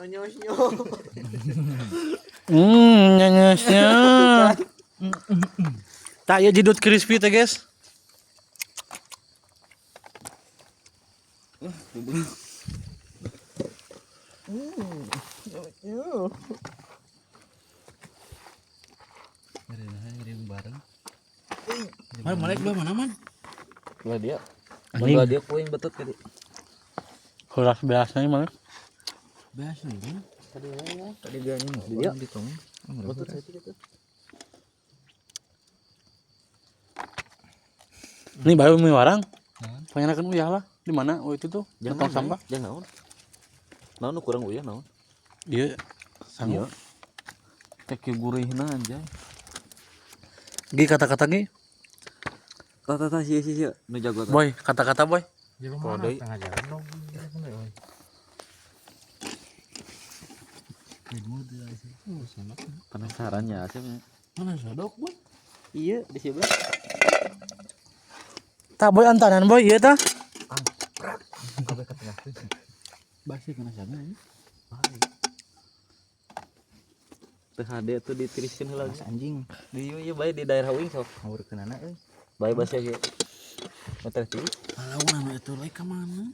Nyonyosnya. Nyonyosnya. Tak ya jidut crispy teh, guys. Bareng. Man, malek dua mana, man? Lah dia. Anjing. Lah dia kuing betot gitu. Keras biasanya malek. Biasa ini. Tadi dia Dia. di tong. Betot saya gitu. Ini baru mie warang. Pengen uyah lah. Di mana? Oh itu tuh. Tong sampah. Jangan naon. Naon nu kurang uyah naon? Iya. Sanggup. Teh gurihna anjay. Gi kata-kata gi. Tah tah tah sia sia sia nu jago tah. Boy, kata-kata boy. Kode. Tengah jalan dong. Penasaran ya Asep. Mana sodok, boy? Iya, di sebelah. Tak boy antaran boy, iya tah. Kabeh ke tengah. Basi kena sana ini. Teu hade tuh ditiriskeun heula. Anjing. Di ieu ieu bae di daerah uing sok. Ngawur kenana euy. Bae basa ge. Meter tiris. Kalau anu itu lagi ke mana?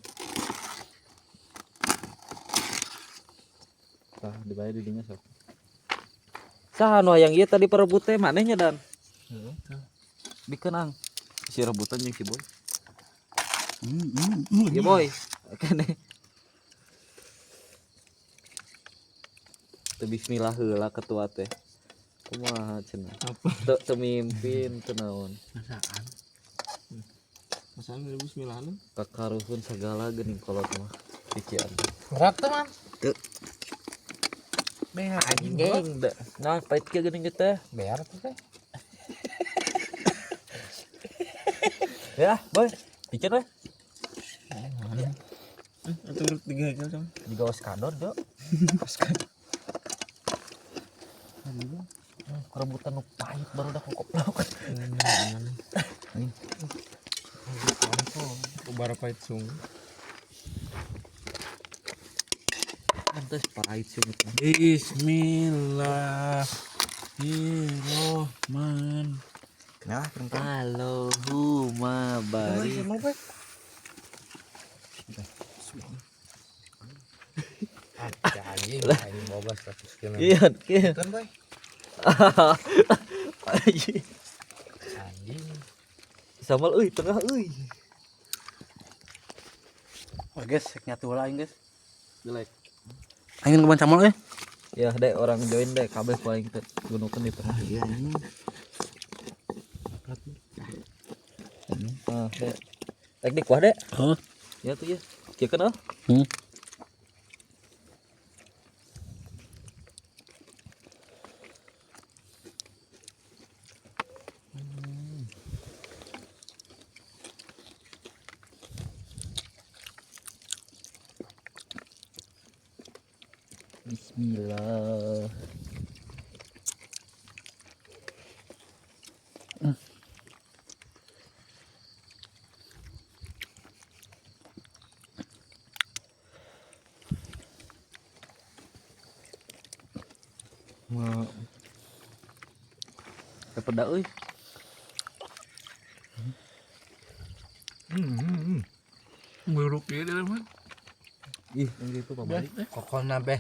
Tah dibae di dinya sok. Saha nu hayang ieu tadi perebut teh manehnya dan. Heeh. Bikeun ang. Si rebutan jeung si Boy. Iya boy. Kene. Teu bismillah heula ketua teh. Kumaha cenah? Teu teu mimpin teu naon. Masakan. Masalah udah bismillah lu. Kakaruhun sagala geuning kolot mah. Cician. Berat tuh, man. Teu. Bear anjing. Geng da. Nah, pahit kieu geuning teh. Bear tuh teh. Ya, boy. Bikin we. Itu urut tiga kali sama. Digawas kador, Jo. Rebutan nu pahit baru dah koplok. Ubara pahit sung. Pantes pahit sih gitu. Bismillahirrahmanirrahim. Kenapa perempuan? Allahumma barik. Anjing, anjing 15 100 kilo. Iya, iya. Kan boy. Anjing. Anjing. Samal euy tengah euy. Oh guys, nyatu lah aing guys. Jelek. Aing kebon camol euy. Ya, dek orang join dek kabeh paling teh gunukeun di tengah. Iya anjing. Ah, dek. Rek di kuah dek. Heeh. Ya tuh ya. Kieu ah. Bismillah. Ma. Peda euy. Buruk ieu dalam mah. Ih, yang gitu pamali. Kokona beh.